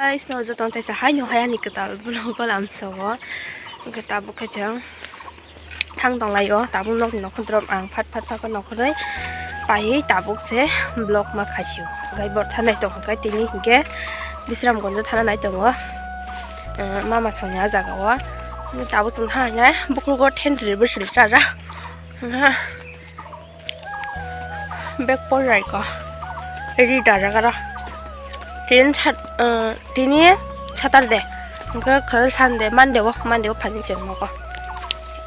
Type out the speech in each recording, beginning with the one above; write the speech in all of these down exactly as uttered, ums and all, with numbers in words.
Guys, no joto taisa hai no hai ani kwtal vlog o lamsogo. Hwnkhe tabuk khe chwng thang tonglaio, tabuk nokni nokhorok ang phat phat phat phat nokhorwi paiwi tabuk se vlog ma khaisio. Gai bor thanai tong hwnkhe tini hwnkhe Bisramganj thana nai tongo. Eh, mama songni ah jagao. Tabuk chwng thanai bukhuk o thendri bwswk chaja. Bek porjai ko. Ready da jaga ro. Tin sat, eh, tini Saturday. Hwnkhe khwlai Sunday, Monday o, Monday o phaini chwng nogo.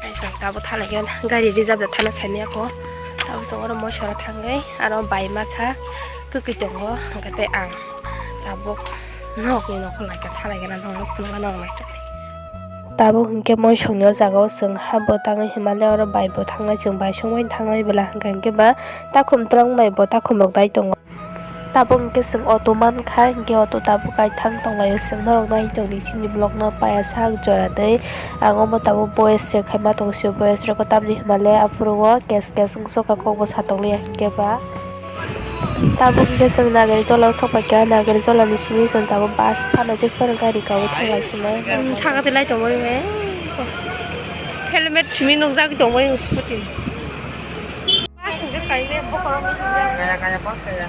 Ai chwng tabuk thalai khe gari reserve da thana saimaya ko. Tabuk chwng oro moisora thangwi aro bai masa kwkwi tongo. Hwnkhe tei ang tabuk nokni nokho lai khe thalai khe nang phunukha nang nai. Tabuk hwnkhe moisongni o jagao chwng ha bo tangwi hinmale oro bai bo thangnai, chwng bai songwi thangnai bwla hwnkha hwnkhe ba takhum twlangnai bo takhum rok dai tongo. Tabuk hwnkhe chwng auto mankha, hwnkhe auto tabuk kaithang tonglaio, chwng norok nai tongdi chini vlog no paiya sak jora dei. Ang omo tabuk voice rek khaima tong sio, voice rok tamni hinmale aphuru o kes kes wngsuka kok bo satokliya hwnkhe ba. Tabuk hwnkhe chwng Nagarjula o sokphaikha, Nagarjula ni simi chwng tabuk bus phano jesphano gari kaui thanglai sinai. Saka tei lai tongwi me. Helmet simi nukjagwi tongwi scooty. Bus hwnkhe kaime bokhorok ni hwnjak. Kaya, kaya, bus kaya.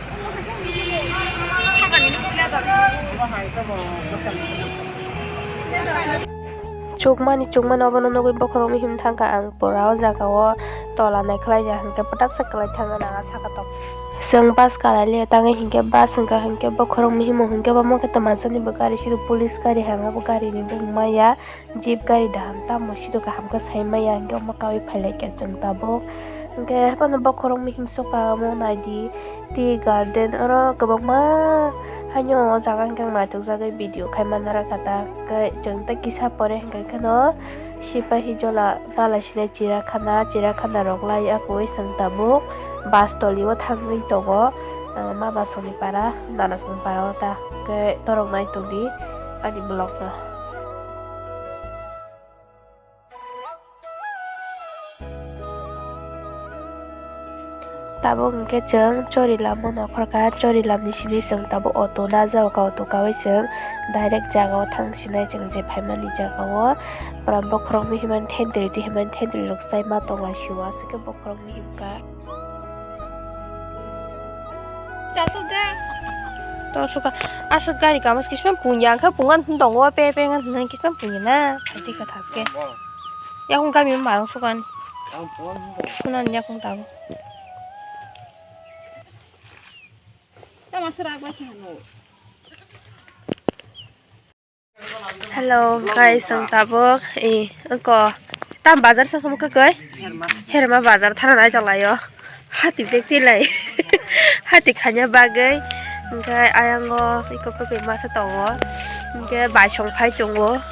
Sakani nukya da. Chukmani, chukmani obono nugwi bokhorok mihim thangkha ang pura o jaga o tola naikhlai ya hwnkhe pwtapsa kwlai thangna nang saka tok. Chwng bus kalai le tangwi hinkhe bus wngkha hinkhe bokhorok mihimo hinkhe omo khe twma sani bo gari siro police gari hwnka bo gari ni bung maya jeep gari daham tamo siro kaham khe sai maya hinkhe omo kaui phai laikha chwng tabuk hinkhe bono bokhorok mihim sokha omo naidi. Tea garden oro kwbangma haino o jaga hwnkhe ang naithokjagwi video khai manna rwkha ta. Hwnkhe chwng tei kisa pore hwnkhe kheno Sipahijola Malaisina Chirakhana, Chirakhana rok lai akoi chwng tabuk bus toli o thangwi tongo, ah, Mama Songni para, Nana Songni para o ta. Hwnkhe norok naitokdi ani vlog no. Tabuk hwnkhe chwng Chorilam o nokhorkha, Chorilam ni simi chwng tabuk auto najao, auto kaui chwng direct jaga o thang sinai chwng je phaimani jaga o. Pura bokhorok mihimani thendri twi himani thendri rok chai ma tonglaisio aswk khe bokhorok mihim kha. Tato da. To suka aswk gari kama se kisam punya kha pungan tongo pe pe ngan nang kisam punya na. Ati kha thaske. Yakung kami marang sukan. Sunan yakung tabo. Tama serak bai kha no. Hello guys, ang tabuk i ko tam bazar sa kamu kakoi. Herma bazar thana nai tong laio. Hati bek tilai. Hati khanya bagwi. Hwnkhe ayango iko kakoi masa tongo. Hwnkhe baisong phai chungo.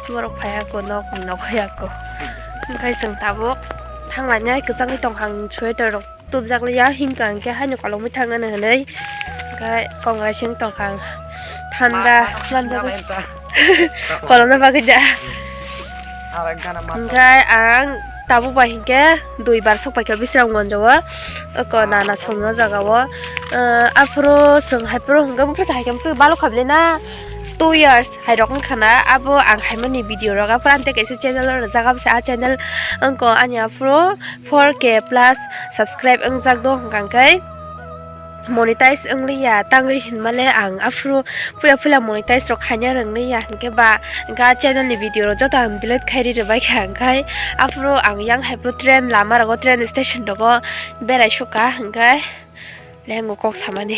Borok phai ako nok nok phai ako. Hwnkhe chwng tabuk thang lainai kwchangwi tong ang sweater rok. Tubjak liya himkha hwnkhe haino kolomwi thangna hwnwi hwnkhe kongra sing tongkha ang thanda manjak kolomna bagwi da. Hwnkhe ang tabuk bai hwnkhe dui bar sok paikha Bisramganj o oko Nana Songni o jaga o aphuru chwng hai phuru hwnkhe buphuru hai khe balok khablina two years. Hai rok wngkha na abo ang haimani video rok aphuru ang tei kaisa channel o rwjak abo se a channel wngkha ani aphuru four K plus subscribe wngjak do hwnkha khe monetize wngliya tangwi hinmale ang aphuru puila puila monetize rok khaina rwngliya hwnkhe ba ga channel ni video rok joto ang delete khai ri rwbaikha hwnkhe aphuru ang yang hai phuru train lama rogo train station rogo berai sukha hwnkhe. Lengo kok samani.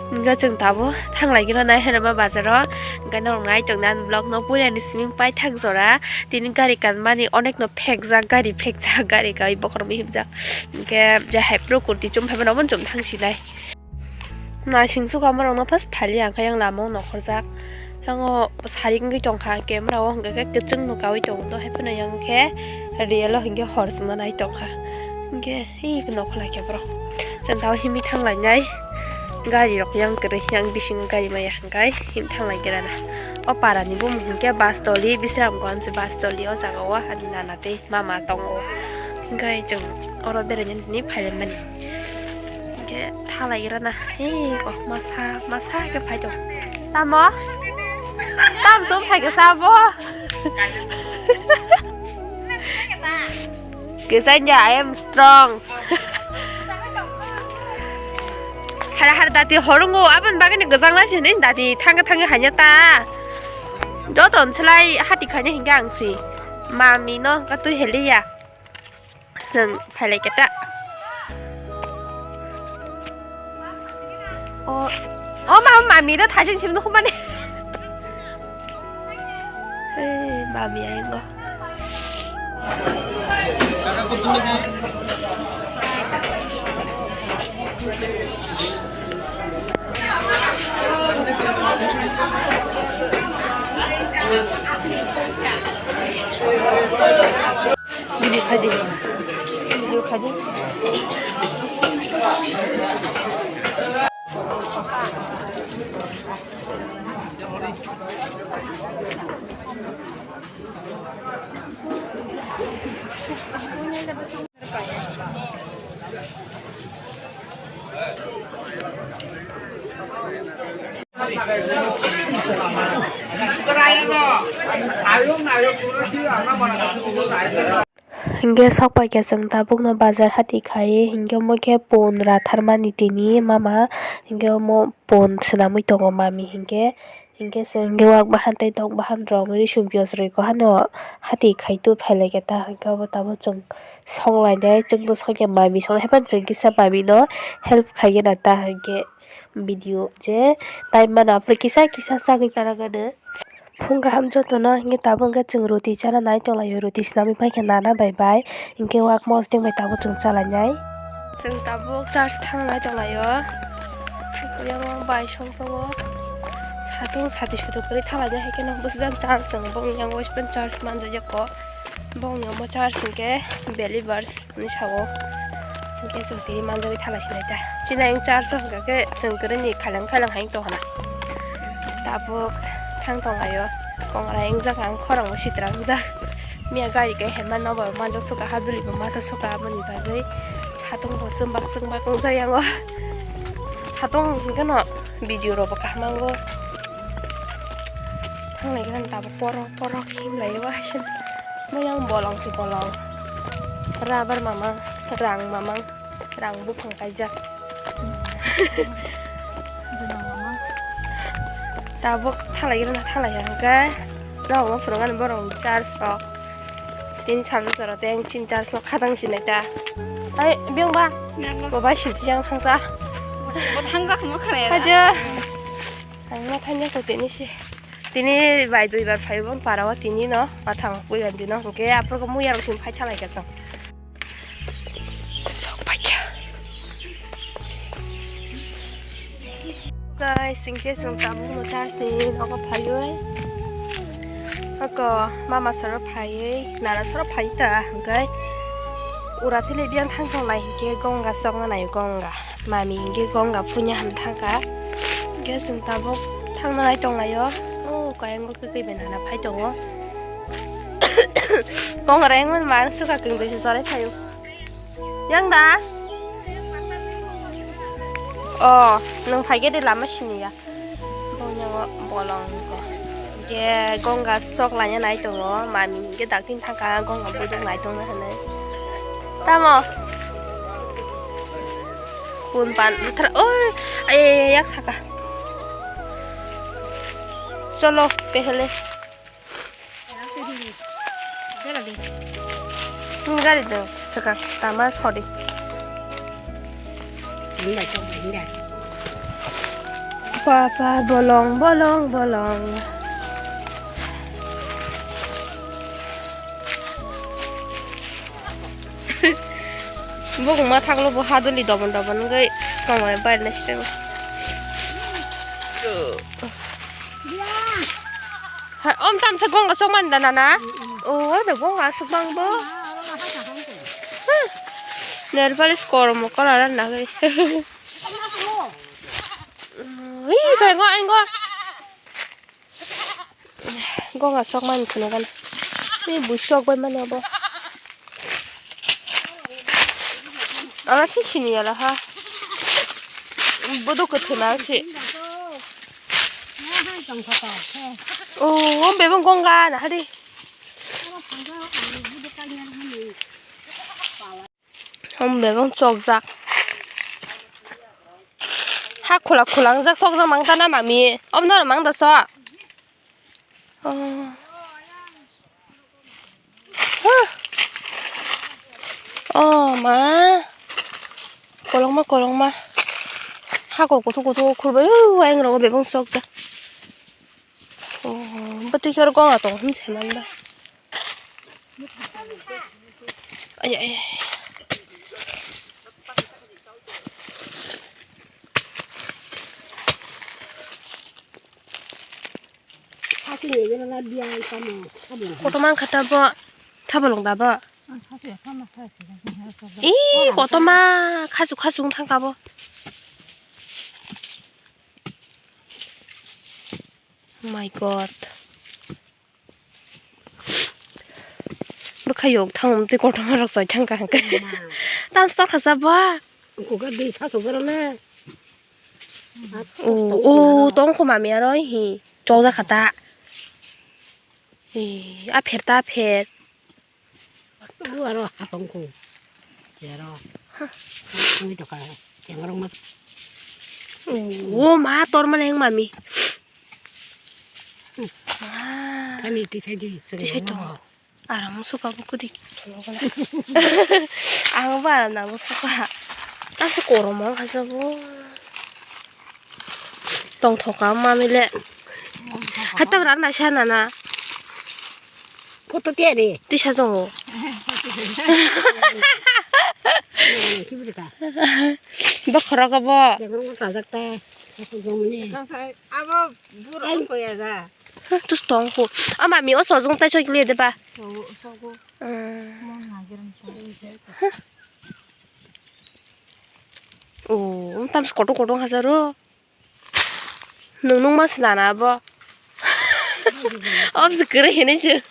Hwnkhe chwng tabuk thanglai gwnanai Herma bazaro. Hwnkhe norok nai tongna vlog no puila ni siming paithak jora. Tini gari kanmani onekno phekjak, gari phekjak, gari kaui bokhorok mihimjak. Hwnkhe je hai phuru kurti chum phaimano obo chum thangsinai. Naising sukha borokno first phali ang khe yang lama o nokhorjak. Yang o sari wngwi tongkha camera o hwnkhe kwchwng no kaui tongo to hai phano yang khe real o hwnkhe hor chwngno nai tongkha. Hwnkhe. Hi, nokho lai khe borok. Chwng tao himwi thang lainai. Gari rok yang kwrwi, yang bisingo gari maya hwnkhe him thang lai khe rana. O para ni bumung hwnkhe bus toli, Bisramganj bus toli o jaga o ani nana tei mama tongo. Hwnkhe chwng oro beraina hwnwi phai lai mani. Hwnkhe tha lai khe rana. Hi, kok masa, masa khe phai tong. Tamo? Tam som phai kisa bo. Kisanya, I am strong. Har har dati horungo, abon bagini gajang lai sini dati thangga thangga hanya ta. Joto onslai hati khanya hingga angsi. Mami no katui heliya. Seng phalai keta. O, o ma, mami do thajin sim nukho mani. Eh, mami aingo. Video khai di. Video khai di. Hinkhe sok paikha chwng tabukno bazar hati khai, hinkhe omo khe pon ratharmani tini mama, hinkhe omo pon swnamwi tongo mami hinkhe. Hinkhe chwng hinkhe wak bahan tei tok bahan rok ri sum piyaj rwi ko hano hati khai tu phailai khe ta hinkhe obo tabuk chwng song lainai chwngno songya mami song haphano chwng kisa mami no help khai gana ta hinkhe video je time mano aphuru kisa kisa chagwi para gana. Phung kaham jotono hinkhe tabuk hinkhe chwng roti chana nai tonglaio roti swnamwi paikha nana bai bai hinkhe wak mosdeng bai tabuk chwng chalainai. Chwng tabuk church thangnai tonglaio. Kuyang bai song tongo. Satung sati sutuk kwrwi thalai de hai kheno bwsajak church chwng bongni yango church manjak ko. Bongni omo church hinkhe believers hinwi sao. Hinkhe chwng tini manjagwi thalai sinai ta. Chini ayang church o hinkha khe chwng kwrwini khailang khailang hai tongkha na. Tabuk thang tonglaio. Kongra wngjak ang khorang bo sitra wngjak. Miya gari khe hema nobar manjak suka haduli bo masa suka aboni bagwi. Satung bo chwng bak chwng bak wngjak yango. Satung hinkhe no video rok bo kaham nango. Thanglai gana tabuk porok porok himlai o hasin. Mayang bolong si bolong. Rabar mamang, rang mamang, rang buphang kaijak. Tabuk thalai gana thalai ya hwnkhe. Nokno phwrwngani borok church rok. Tin salsa rok tei chini church no khatang sinai ta. Hai biyang ba. Bo bai siti jang thangsa. Bo thangsa mo khare. Haja. Ang ma thanya ko tini si. Tini bai dui bar phai bo para o tini no mathang pui gandi no. Hwnkhe aphuru ko muya rok sin phai thalai ka chang. Sok paikha. Guys, hinkhe chwng tabuk no church ni nogo phaiwi. Hoko mama soro phaiwi, nana soro phai ta, hwnkhe ura tili biyan thang thang nai hinkhe gonga chokna nai gonga. Mami hinkhe gonga punya han thangkha. Hinkhe chwng tabuk thangna nai tonglaio. O kayang o kwtwi bai nana phai tongo. Gonga reng man mang suka kwngtwi se chwrai phaio. Yang da? O, nwng phaikhe de lama siniya. Bongni yango bolong ko. Hinkhe gonga sok laina nai tongo. Mami hinkhe dakti thangkha gonga buduk nai tongna hinwi. Tamo? Kun pan buthar. Oi, ai, ai, ai, yak saka. Cholo, pehele. Hmm, gari do, chakang tama sodi. Papa bolong, bolong, bolong. Bukung ma thanglo bo haduli dobon dobon wngwi tongmani bairna sitego. Ha, om tamsa gonga sok mani da nana? O, de gonga sok bang bo. Nail polish kormo kalar na gwi. Ui, bai ngo, ai ngo. Gonga sok mani kheno gana. Ni bui sok bai mani obo. Ala si sini ala ha. Bodo kwthwna si. Oh, bebong gongga na hari. Hom bebong chokjak. Ha khula khula wngjak chokjak mang ta na mami. Om no mang da so. Oh. Huh. Oh ma. Kolokma kolokma. Hakor kuthuk kuthuk khurbai o ayang rogo bebong chokjak. Oh, bwtwi khe oro gongna tongo hwn se manba. Ay, ay, ay. Kotorma wngkha ta bo, thabolong da bo. Ih, kotorma khasu khasu wng thangkha bo. My God. Bwkha yok thang tei kotorma rok chai thangkha hwnkhe. Tam stor kha sa ba. Kuka dui kha kuka role. O, o, tong kho mami aro hi. Chokjak kha ta. Ee, a pher ta pher. Aro ha tong kho. Aro. Kami to ka. Tengrong ma. O, ma tor ma neng mami. Ma. Kami tisai di. Tisai to. Aram suka bo kudi. Ang ba aram nang suka. Tase korom ang hasa bo. Tong thoka mami le. Hatta ran na sana na. Photo tiya de. Tisa jongo. Kibri ka. Bokhorok bo. Tengrong ma sajak ta. Abo bur ko ya da. Tus tong ko. Ama mi o sojong tai choi le de ba. O, tam kotor kotor hajaro. Nung nung mas nana bo. Om se kere hene je.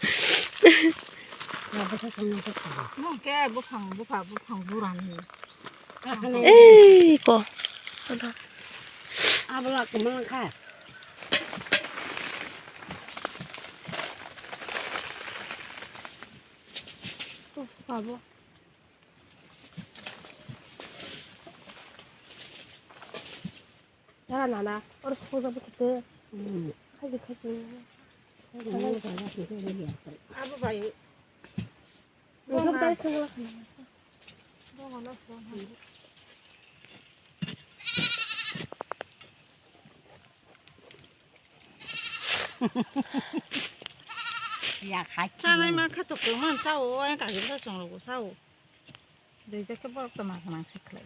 Nung ke buphang bupha buphang burani. Ei ko. Abla kumang kha. Babo. Nana nana. Or khoja bukite. Khaji khaji. Abo bai. Nokam tai sengla khana. Ya khai. Chanai ma kha to ko man sao, ai ka gin da song lo sao. Dei ja ke borok to ma ma se khlai.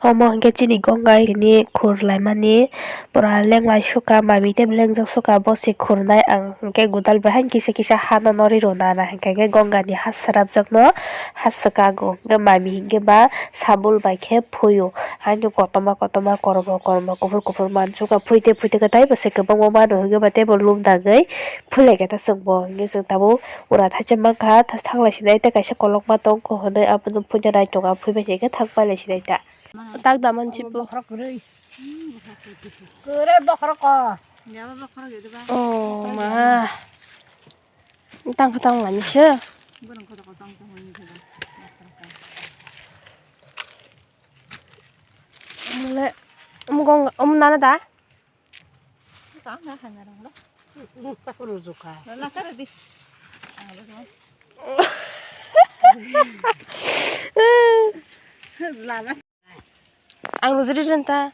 Omo hwnkhe chini gongai ni khur laimani pura lenglai suka, mami tei lengjak suka, bo se khurnai ang hwnkhe godal bai haino kisa kisa hano norwi rwna na hwnkhe gonga ni ha swrapjakno ha swkago hwnkhe mami hwnkhe ba sabul bai khe phuio. Haino kotorma kotorma kormo kormo kuphur kuphur mansuka phuite phuite khe taibo se kwbangma mano hwnkhe ba teibo lubnagwi phuilai khe ta chwngbo hwnkhe chwng tabuk. Ura thaisa mankha, thanglai sinai tei kaisa kolokma tongkho hwnwi abono puina naitongo, phuibai khe thang pailai sinai ta. Tak da manchibo. Kwrwi bokhorok ko. Oh ma. Tangkha tanglani se. Mole, omo gong, omo nana da? Ang rujuri renta.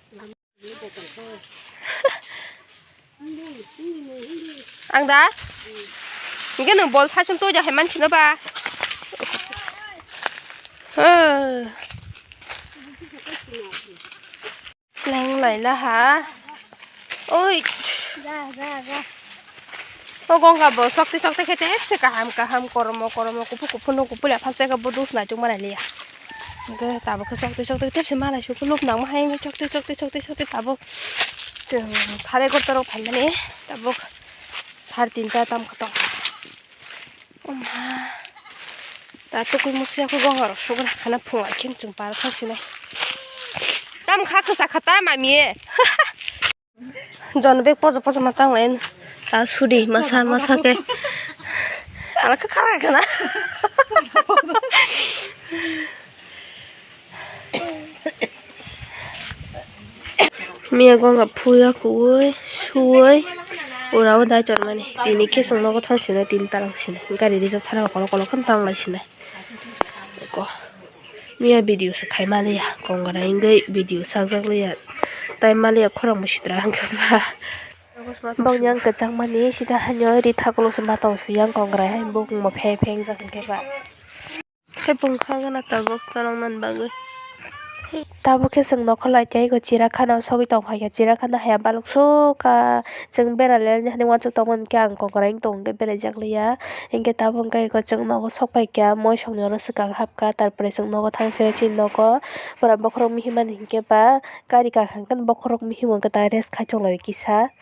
Ang da? Hingke nung bol saichung toja hai manchino ba? Leng lai la ha. Oi. O gongga bo sokti sokti khe te se kaham kaham koromo koromo kuphur kuphur no kuphur ya phase ka bo dus naituk manai liya. Hingke tabuk khe sokti sokti tepse malai su kuluk nang ma hai sokti sokti sokti sokti tabuk chwng sare gorta rok phaimani tabuk sare tinta tam khe tong. Oma. Ta tukui musuya khe gongorok suguna khana phunga khe chwng par kha sinai. Tam kha kwchak kha ta mami. Jon bag pojo pojo ma tang lai. Ta sudi masa masa ke. Ala kha khara kana. Miya gongga phuya kuwi suwi ura o dai tormani. Tini khe chwng nogo thang sina tin talang sina. Gari rijak thana kolo kolo khan tang lai sina. Ko. Miya video se khai maliya, kongora hingke video sakjak liya, tai maliya khorang bo sitra hingke ba. Bong yang kwchangmani sida hanyo ri thakulo se matong su yang kongora hai bukung bo pheng pheng jak hingke ba. Khe bung kha gana tabuk torong nani bagwi. Tabuk khe chwng nokha lai tei eko chirakhana sogwi tong phaikha, chirakhana haya balok sukha. Chwng bera lerni hani uansuk tongmani hwnkhe ang kongora wng tong hwnkhe beraijak liya. Hinkhe tabuk hwnkhe eko chwng nogo sok paikha, moisongni oro swkang hapkha, tarpore chwng nogo thang side chini nogo pura bokhorok mihimani hinkhe ba gari kakhang khe bokhorok mihimo hwnkhe ta rest khai tonglaio kisa.